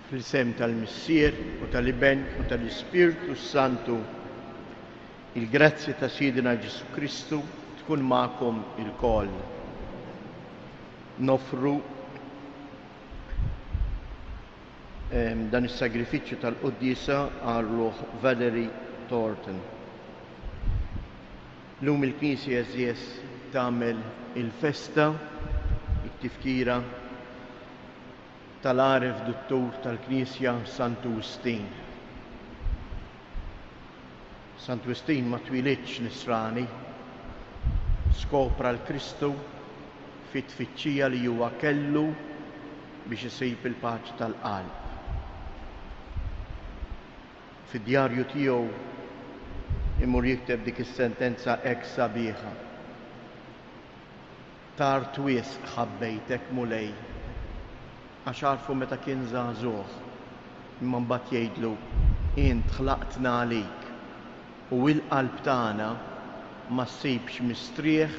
Fl-isem tal-Missier u tal-Iben u tal-Ispirtu s-Santu, il-grazzja ta' Sidna Ġesù Kristu tkun magħkom ilkoll. Noffru ehm, dan is-sagrifiċċju tal-quddiesa għal ruħ Valerie Thornton. Llum il-Knisja għeżież tagħmel il-festa, it-tifkira tal-għaref duttur tal-Knisja Santu Wistin. Santu Wistin ma twilidx Nisrani, skopra l-Kristu fit-tfittxija li huwa kellu biex isib il-paċi tal-qalb. Fid-djarju tiegħu imur jikteb dik is-sentenza hekk sabiħa. Tard wisq ħabbejtek, Mulej, għax għarfu meta kien żagħżugħ, imma mbagħad jgħidlu, Int ħlaqtna għalik, u il-qalb tagħna ma ssibx mistrieħ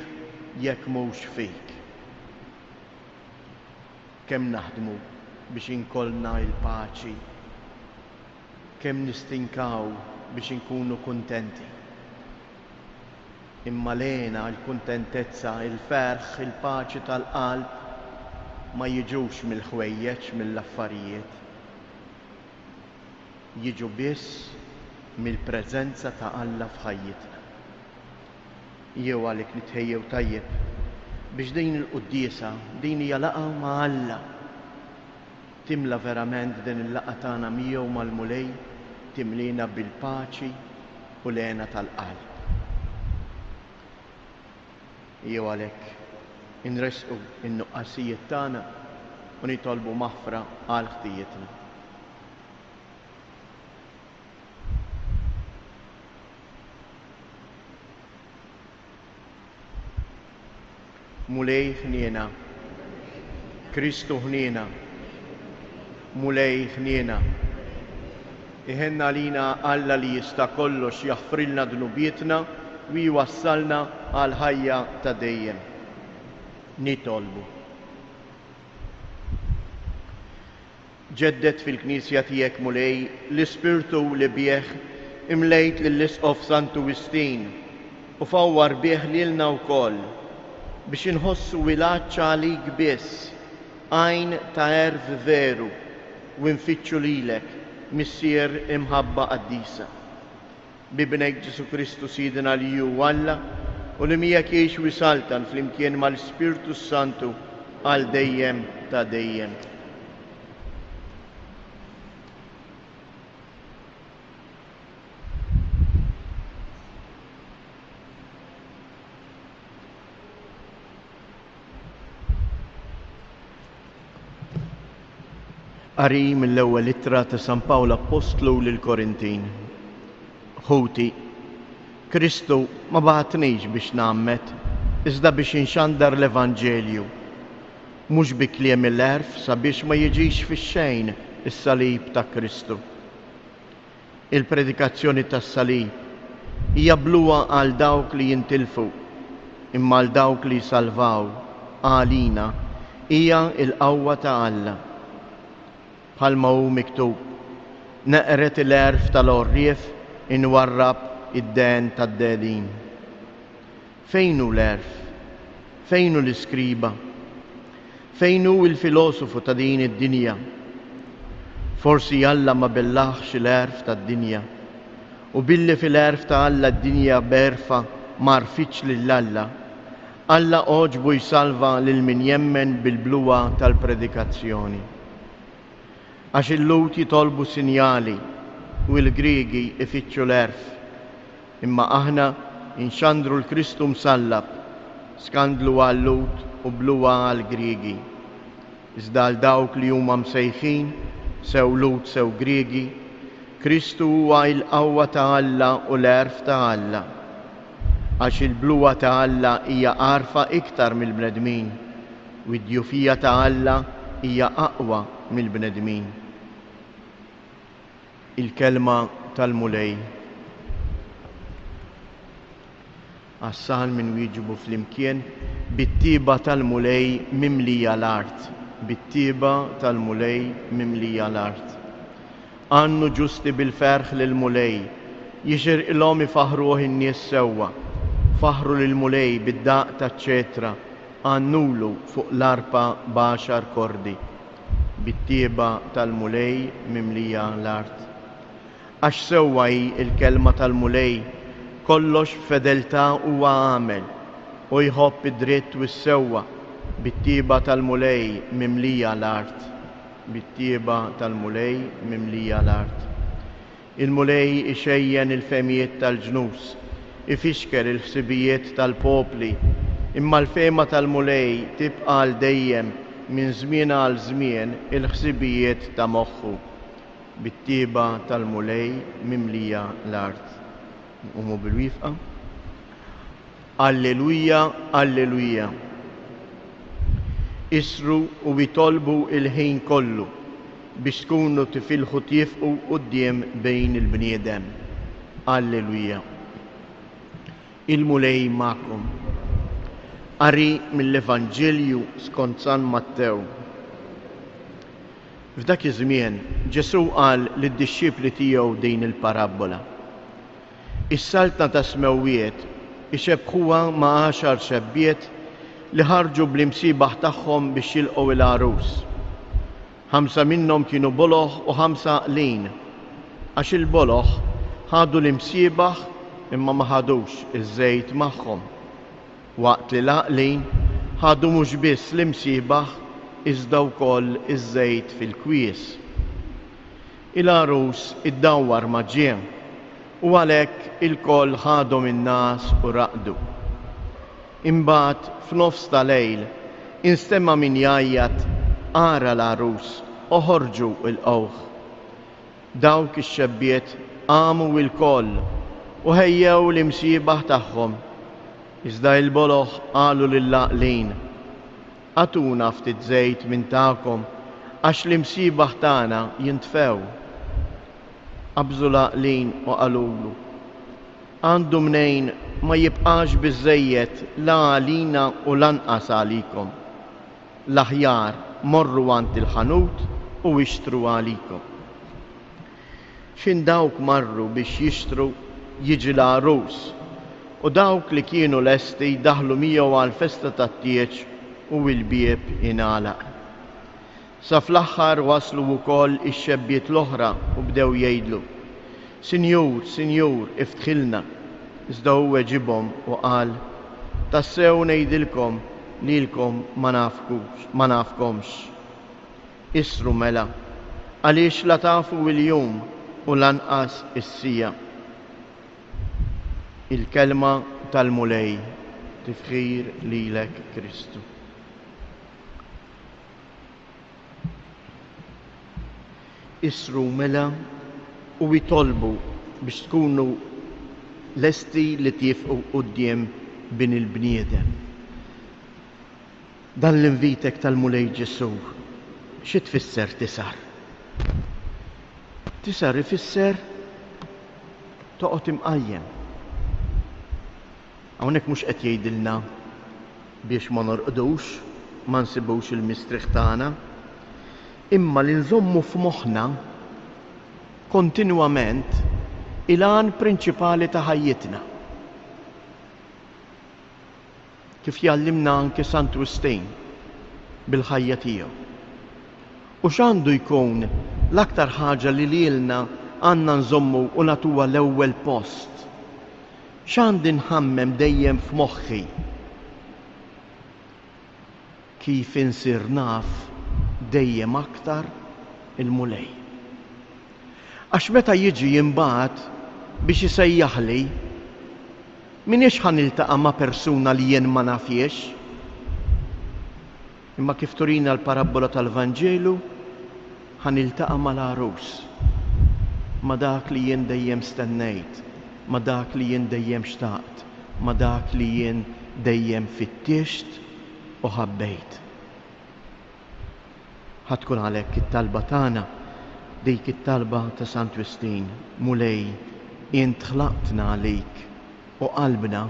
jekk mhux fik. Kemm naħdmu biex inkollna il-paċi, kemm nistinkaw biex inkunu kuntenti. Imma l-hena, il-kuntentezza, il-ferħ, il-paċi tal-qalb ma jiġux mill-ħwejjeġ, mill-affarijiet. Jiġu biss mill-preżenza ta' Alla f'ħajjitna. Jew għalhekk nitħejjew tajjeb biex din il-quddiesa, din hija laqgħa ma' Alla, timla verament din il-laqgħa tagħna miegħu mal-Mulej, timliena bil-paċi, u l-hena tal-qalb. Jew għalhekk inressqu n-nuqqasijiet tagħna u nitolbu maħfra għal ħtijietna. Mulej ħniena. Kristu ħniena. Mulej ħniena. Iħenn għalina Alla li jista' kollox jaħfrilna dnubietna u jwassalna għall-ħajja ta' dejjem. Nitolbu. Ġedded fil-Knisja tiegħek, Mulej, l-Ispirtu li bih imlejt lill-Isqof Santu Wistin u fawwar bih lilna wkoll, biex inħossu il-għatx għalik biss, għajn ta' għerf veru, u nfittxu lilek, Missier imħabba qaddisa. B'Ibnek Ġesù Kristu Sidna li hu Alla u li miegħek jgħix u jsaltan flimkien mal-Ispirtu s-Santu għal dejjem ta' dejjem. Qari mill-ewwel ittra ta' San Pawl Appostlu lill-Korintin. Ħuti, Kristu ma bagħatnix biex ngħammed, iżda biex inxandar l-Evanġelju, mhux bi kliem il-għerf sabiex ma jiġix fix-xejn is-salib ta' Kristu. Il-predikazzjoni tas-salib hija bluha għal dawk li jintilfu, imma għal dawk li jsalvaw, għalina, hija l-qawwa ta' Alla. Bħalma hu miktub, Neqred il-għerf tal-għorrief, inwarrab id-dehen tad-degħlin. Fejn hu l-għerf? Fejn hu l-iskriba? Fejn hu l-filosofu ta' din id-dinja? Forsi Alla ma bellahx il-għerf tad-dinja, u billi fil-għerf ta' Alla d-dinja b'għerfha m'għarfitx lil Alla, Alla għoġbu jsalva lil min jemmen bil-bluha tal-predikazzjoni. Għax il-Lhud jitolbu sinjali u l-Griegi jfittxu l-għerf, Imma aħna nxandru l-Kristu msallab, skandlu għal-Lhud u bluha għall-Griegi. Iżda għal dawk li huma msejħin, sew Lhud sew Griegi, Kristu huwa il-qawwa ta' Alla u l-għerf ta' Alla. Għax il-bluha ta' Alla hija għarfa iktar mill-bnedmin, u d-djufija ta' Alla hija aqwa mill-bnedmin. Il-Kelma tal-Mulej. Għas-salm inwieġbu flimkien bit-tieba tal-Mulej mimlija l-art. bit-tjieba tal-Mulej mimlija l-art. Għannu ġusti bil-ferħ lill-Mulej, jixirqilhom ifaħħruh in-nies sewwa. Faħħru lill-Mulej bid-daqq taċ-ċetra, għannulu fuq l-arpa b'għaxar kordi. Bit-tjieba tal-Mulej mimlija l-art. Għax sewwa hi l-kelma tal-Mulej, kollox b'fedeltà huwa għamel, hu jħobb id-dritt u s-sewwa, bit-tjieba tal-Mulej mimlija l-art. Bit-tjieba tal-Mulej mimlija l-art. Il-Mulej ixejjen il-fehmiet tal-ġnus, ifixkel il-ħsibijiet tal-popli, imma l-fehma tal-Mulej tibqa' għal dejjem, minn żmien għal żmien il-ħsibijiet ta' moħħu. Bit-tjieba tal-Mulej mimlija l-art. Nqumu bil-wieqfa. Alleluja, alleluja. Isru u itolbu il-ħin kollu biex tkunu tifilħu tiefqu quddiem bejn il-bniedem. Alleluja. Il-Mulej magħkom. Qari mill-Evanġelju skont San Mattew. F'dak iż-żmien, Ġesù qal lid-dixxipli tiegħu din il-parabbola, Is-Saltna tas-smewwiet ixebbħuha ma' għaxar xebbiet li ħarġu bl-imsiebaħ tagħhom biex jilqgħu il-għarus. Ħamsa minnhom kienu boloh u ħamsa għaqlin, għax il-boloh ħadu l-imsiebaħ imma ma ħadux iż-żejt magħhom. Waqt li l-għaqlin ħadu mhux biss l-imsiebaħ iżda wkoll iż-żejt fil-kwies. Il-għarus iddawwar ma ġie, u għalhekk ilkoll ħadhom in-ngħas u raqdu. Imbagħad f'nofs ta' lejl instema' min jgħajjat, 'Ara l-għarus, oħorġu ilqgħuh! Dawk ix-xebbiet qamu ilkoll u ħejjew l-imsiebaħ tagħhom. Iżda il-boloh qalu lill-għaqlin, Agħtuna ftit żejt minn tagħkom, għax l-imsiebaħ tagħna jintfew. Qabżu l-għaqlin u qalulu, Għandu mnejn ma jibqax biżżejjed la għalina u lanqas għalikom. L-aħjar morru għand il-ħanut u ixtru għalikom. X'ħin dawk marru biex jixtru, jiġi l-għarus, u dawk li kienu lesti daħlu miegħu għall-festa tat-tieġ u l-bieb ingħalaq. Sa fl-aħħar waslu wkoll ix-xebbiet l-oħra u bdew jgħidlu, Sinjur, Sinjur, iftħilna. Iżda hu weġibhom u qal, Tassew ngħidilkom, lilkom ma nafkux, ma nafkomx. Isru mela, għaliex la tafu il-jum u lanqas is-siegħa. Il-Kelma tal-Mulej, Tifħir lilek Kristu. Isru mela u itolbu biex tkunu lesti li tiefqu quddiem Bin il-bniedem. Dan l-invitek tal-Mulej Ġesù, xi tfisser tisar? Tisar ifisser toqgħod imqajjem. Hawnhekk mhux qed jgħidilna biex ma norqdux, ma nsibux il-mistrieħ tagħna, imma li nżommu f'moħħna kontinwament il-għan prinċipali ta' ħajjitna. Kif jgħallimna anke Sant Wistin bil-ħajja tiegħu. U x'għandu jkun l-aktar ħaġa li lilna għandna nżommu u nagħtuha l-ewwel post? X'għandi nħammem dejjem f'moħħi? Kif insir naf dejjem aktar il-Mulej. Għax meta jiġi imbagħad biex isejjaħli, m'iniex ħa niltaqa' ma' persuna li jien ma nafhiex. Imma kif turina l-parabbola tal-Vanġelu, ħa niltaqa' mal-għarus, ma' dak li jien dejjem stennejt, ma' dak li jien dejjem xtaqt, ma' dak li jien dejjem fittixt u ħabbejt. Ħa tkun għalhekk it-talba tagħna dik it-talba ta' Sant Wistin, Mulej, int ħlaqtna għalik u qalbna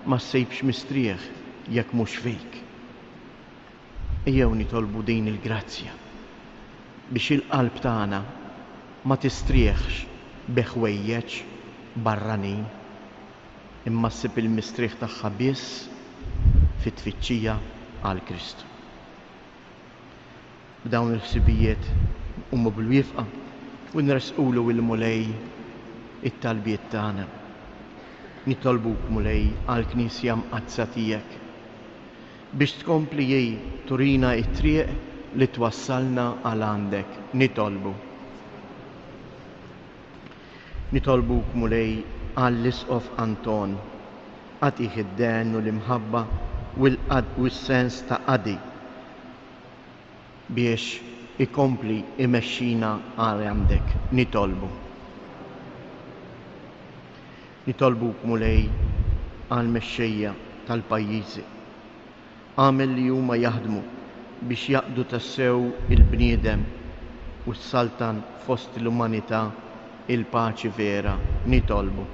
ma ssibx mistrieħ jekk mhux fik. Ejjew nitolbu din il-grazzja biex il-qalb tagħna ma tistrieħx bi ħwejjeġ barranin imma ssib il-mistrieħ tagħha biss fit-tfittxija għal Kristu. B'dawn il-ħsibijiet nqumu bil-wieqfa u nressqulu il-Mulej it-talbiet tagħna. Nitolbuk Mulej għall-Knisja Mqaddsa tiegħek biex tkompli hi turina t-triq li twassalna għal għandek. Nitolbu. Nitolbuk Mulej għall-Isqof Anton, agħtih id-dehen u l-imħabba u s-sens ta' qadi biex ikompli imexxina għal għandek. Nitolbu. Nitolbuk Mulej għall-mexxejja tal-pajjiżi. Agħmel li huma jaħdmu biex jaqdu tassew il-bniedem u ssaltan fost l-umanità il-paċi vera. Nitolbu.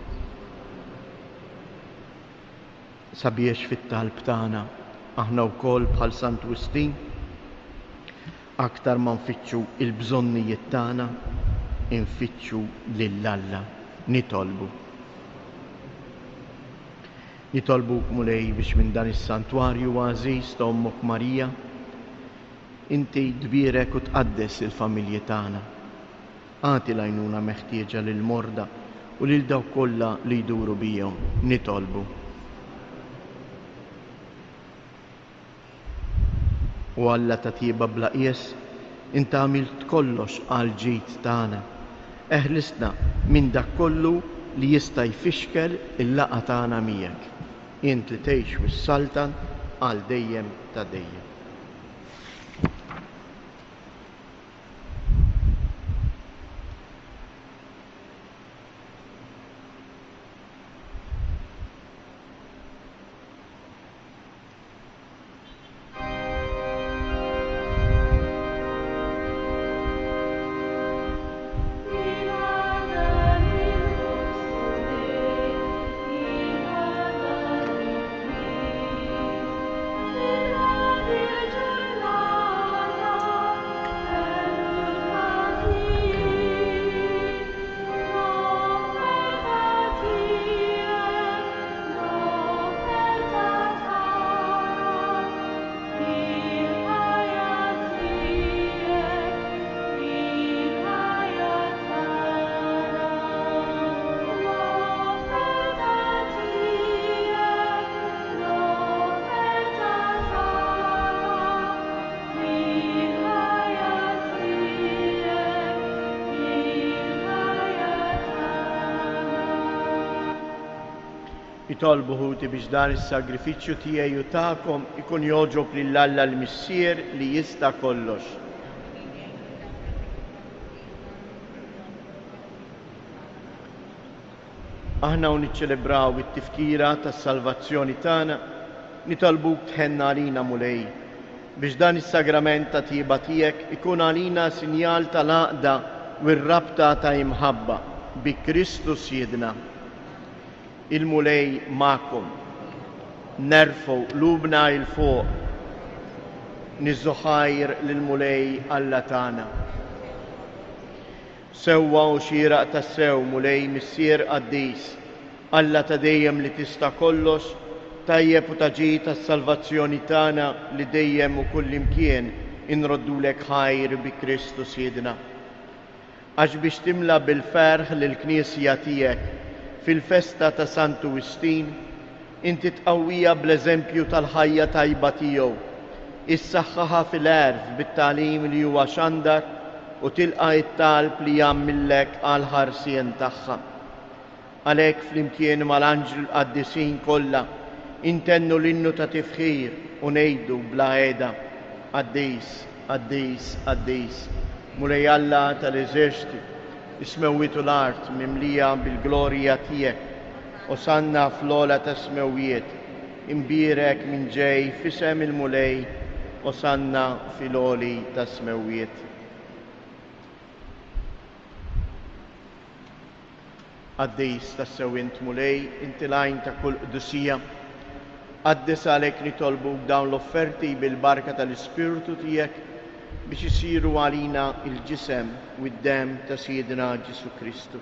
Sabiex fit-talb tagħna aħna wkoll bħal Santu Wistin, aktar ma nfittxu l-bżonnijiet tagħna, infittxu lil Alla. Nitolbu. Nitolbuk, Mulej, biex minn dan is-santwarju għażiż ta' Ommok Marija, inti tbierek u tqaddes il-familji tagħna. Agħti l-għajnuna meħtieġa lill-morda u lil dawk kollha li jduru bihom. Nitolbu. O Alla ta' tjieba bla qies, int għamilt kollox għall-ġid tagħna. Eħlisna minn dak kollu li jista' jfixkel il-laqgħa tagħna miegħek, int li tgħix u ssaltan għal dejjem ta' dejjem. Itolbu ħuti biex dan is-sagrifiċċju tiegħi u tagħkom ikun jogħġob lil Alla l-Missier li jista' kollox. Aħna u niċċelebraw it-tifkira tas-salvazzjoni tagħna, nitolbuk tħenn għalina Mulej, biex dan is-sagrament ta' tjieba tiegħek ikun għalina sinjal tal-għaqda u r-rabta ta' imħabba bi Kristu Sidna. Il-Mulej magħkom. Nerfgħu qlubna 'l fuq. Niżżu ħajr lill-Mulej Alla tagħna. Sewwa u xieraq tassew, Mulej Missier qaddis, Alla ta' dejjem li tista' kollox, tajjeb u ta' ġid għas-salvazzjoni tagħna li dejjem u kullimkien inroddulek ħajr bi Kristu Sidna. Għax biex timla bil-ferħ lill-Knisja tiegħek fil-festa ta' Santu Wistin, inti tqawwiha bl-eżempju tal-ħajja tajba tiegħu, issaħħaħha fil-għerf bit-tagħlim li huwa xandar u tilqa' t-talb li jagħmillek għall-ħarsien tagħha. Għalhekk flimkien mal-anġli u l-qaddisin kollha intennu l-innu ta' tifħir u ngħidu bla heda, Qaddis, qaddis, qaddis, Mulej Alla tal-eżerċti, is-smewwiet u l-art mimlija bil-glorja tiegħek. Osanna fl-ogħla tas-smewwiet, imbierek min ġej f'isem il-Mulej, Osanna fil-għoli tas-smewwiet. Qaddis tassew int, Mulej, inti l-għajn ta' kull qdusija. Qaddes għalhekk nitolbuk dawn l-offerti bil-barka tal-Ispirtu tiegħek biex isiru għalina l-ġisem u d-demm ta' Sidna Ġesù Kristu,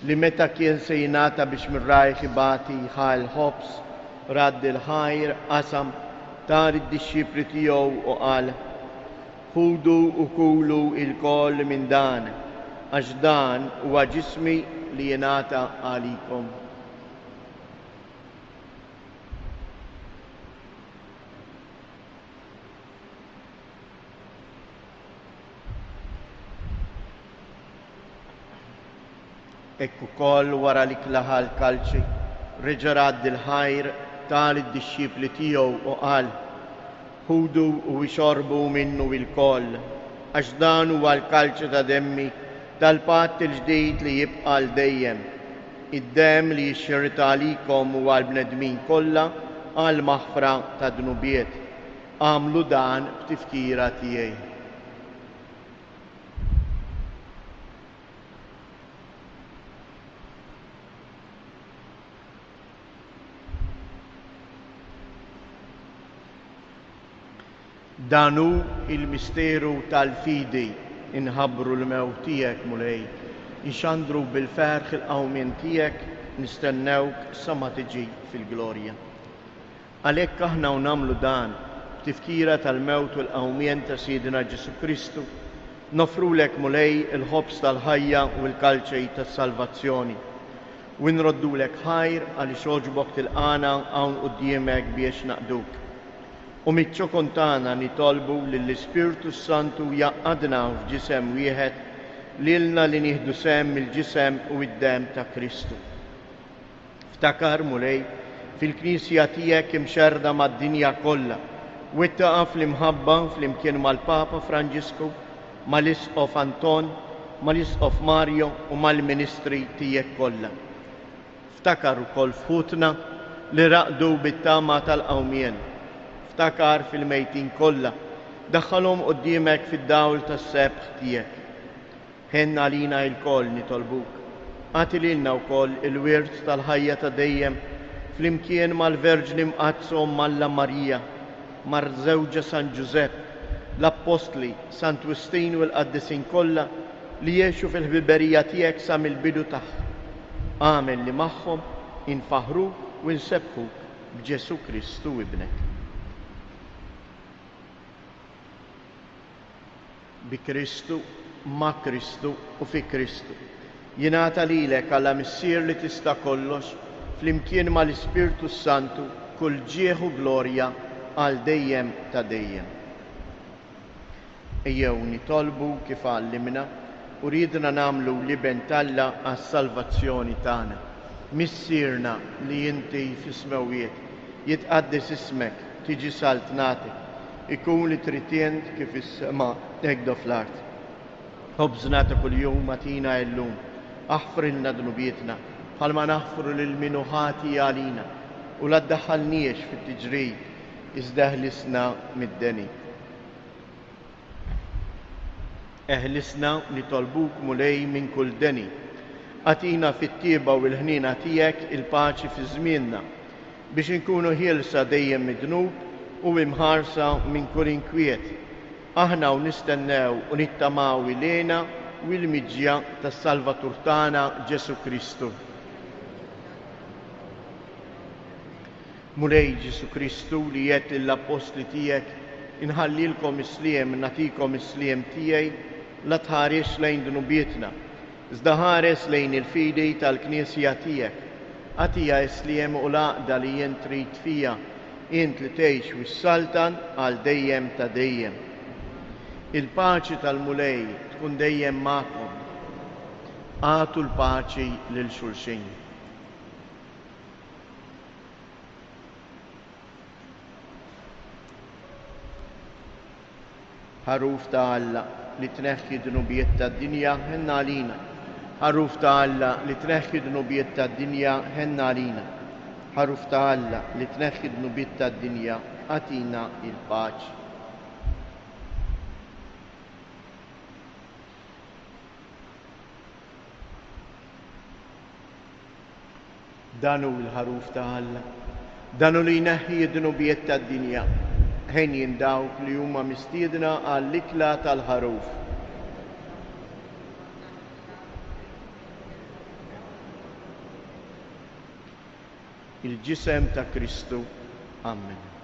li meta kien se jingħata biex minn rajh ibati ħa l-ħobż, radd il-ħajr, qasam, ta lid-dixxipli tiegħu u qal, Ħudu u kulu ilkoll minn dan, għax dan huwa ġismi li jingħata għalikom. Hekk ukoll wara li klaħa l-kalċi, reġa' radd il-ħajr, ta lid-dixxipli tiegħu u qal, Ħudu u ixorbu minnu ilkoll, għax dan huwa l-kalċi ta' demmi tal-patt il-ġdid li jibqa' għal dejjem, id-demm li jixxirt għalikom u għall-bnedmin kollha għall-maħfra tad-dnubiet. Agħmlu dan b'tifkira tiegħi. Dan hu l-misteru tal-fidi, inħabbru l-mewt tiegħek, Mulej, inxandru bil-ferħ il-qawmien tiegħek, nistennewk sa ma tiġi fil-glorja. Għalhekk aħna u nagħmlu dan, b'tifkira tal-mewt u l-qawmien ta' Sidna Ġesù Kristu, noffrulek, Mulej, il-ħobż tal-ħajja u l-kalċi tas-salvazzjoni, u nroddulek ħajr għaliex għoġbok tilqagħna hawn quddiemek biex naqduk. U miċ-ċokon tagħna nitolbu lill-Ispirtu s-Santu jgħaqqadna f'ġisem wieħed, lilna li nieħdu sehem mill-ġisem u d-demm ta' Kristu. Ftakar, Mulej, fil-Knisja tiegħek imxerrda mad-dinja kollha, wettaqha fl-imħabba flimkien mal-Papa Franġisku, mal-Isqof Anton, mal-Isqof Mario u mal-ministri tiegħek kollha. Ftakar ukoll f'ħutna li raqdu bit-tama tal-qawmien. Ftakar fil-mejtin kollha, daħħalhom quddiemek fid-dawl tas-sebħ tiegħek. Ħenn għalina ilkoll, nitolbuk. Agħti lilna wkoll il-wirt tal-ħajja ta' dejjem, flimkien mal-Verġni Mqaddsa Omm Alla Marija, mar żewġha San Ġużepp, l-Appostli, Sant Wistin u l-qaddisin kollha li għexu fil-ħbiberija tiegħek sa mill-bidu tagħha. Agħmel li magħhom infaħħruk u nsebbħuk b'Ġesù Kristu Ibnek. Bi Kristu, ma' Kristu u fi Kristu. Jingħata lilek, Alla Missier li tista' kollox, flimkien mal-Ispirtu s-Santu, kull ġieħ u glorja għal dejjem ta' dejjem. Ejjew nitolbu kif għallimna u riedna nagħmlu l-Iben t'Alla għas-salvazzjoni tagħna. Missierna li inti fis-smewwiet, jitqaddes ismek, tiġi saltnatek, Ikun li trid int kif fis-sema hekk do fl-art. Ħobżna ta' kuljum agħtina illum. Aħfrilna dnubietna, bħalma naħfru lil min hu ħati għalina, u la ddaħħalniex fit-tiġrib, iżda eħlisna mid-deni. Eħlisna, nitolbuk, Mulej, minn kull deni. Agħtina fit-tjieba u l-ħniena tiegħek il-paċi fi żmienna, biex inkunu ħielsa dejjem mid-dnub u imħarsa minn kull inkwiet, aħna u nistennew u nittamaw il-hena u l-miġja tas-Salvatur tagħna Ġesù Kristu. Mulej Ġesù Kristu li għedt lill-appostli tiegħek, Inħallilkom is-sliem, nagħtikom is-sliem tiegħi, la tħarisx lejn dnubietna, iżda ħares lejn il-fidi tal-Knisja tiegħek. Agħtiha s-sliem u l-għaqda li int trid fiha, int li tgħix u ssaltan għal dejjem ta' dejjem. Il-paċi tal-Mulej tkun dejjem magħkom. Agħtu l-paċi lil xulxin. Ħaruf ta' Alla li tneħħi d-dnubiet tad-dinja, ħenn għalina. Ħaruf ta' Alla li tneħħi d-dnubiet tad-dinja, ħenn għalina. Ħaruf ta' Alla li tneħħi d-dnubiet tad-dinja, agħtina l-paċi. Dan hu l-Ħaruf ta' Alla. Dan hu li jneħħi d-dnubiet tad-dinja. Henjin dawk li huma mistiedna għall-ikla tal-Ħaruf. Il-ġisem ta' Kristu. Amen.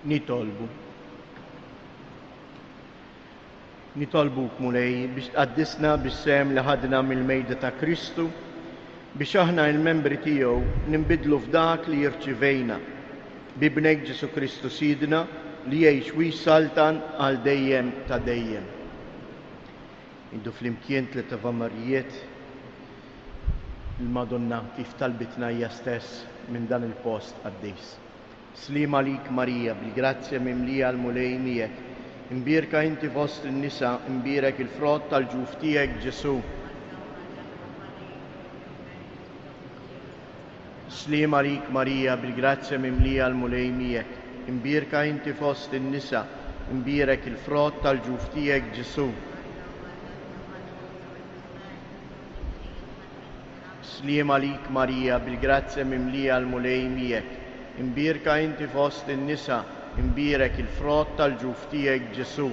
Nitolbu. Nitolbuk, Mulej, biex tqaddisna bis-sehem li ħadna mill-mejda ta' Kristu, biex aħna il-membri tiegħu ninbidlu f'dak li rċivejna. B'Ibnek Ġesù Kristu Sidna, li jgħix u jsaltan għal dejjem ta' dejjem. Ngħidu flimkien tliet Avamarijiet il-Madonna kif talbitna hija stess minn dan il-post qaddis. Sliem għalik Marija, bil-grazzja mimlija l-Mulej miegħek. Imbierka inti fost in-nisa, imbierek il-frott tal-ġuf tiegħek Ġesù. Sliem għalik Marija, bil-grazzja mimlija l-Mulej miegħek. Imbierka inti fost in-nisa, imbierek il-frott tal-ġuf tiegħek Ġesù. Sliem għalik Marija, bil-grazzja mimlija l-Mulej miegħek. Imbierka inti fost in-nisa, imbierek il-frott tal-ġuf tiegħek Ġesù.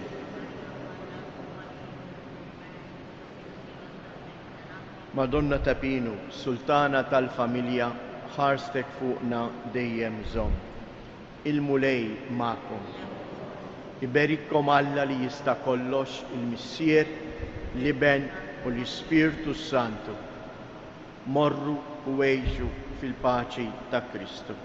Madonna ta' Pinu, Sultana tal-familja, ħarstek fuqna dejjem żomm. Il-Mulej magħkom. Iberikkom Alla li jista' kollox, il-Missier, l-Iben u l-Ispirtu s-Santu. Morru u għixu fil-paċi ta' Kristu.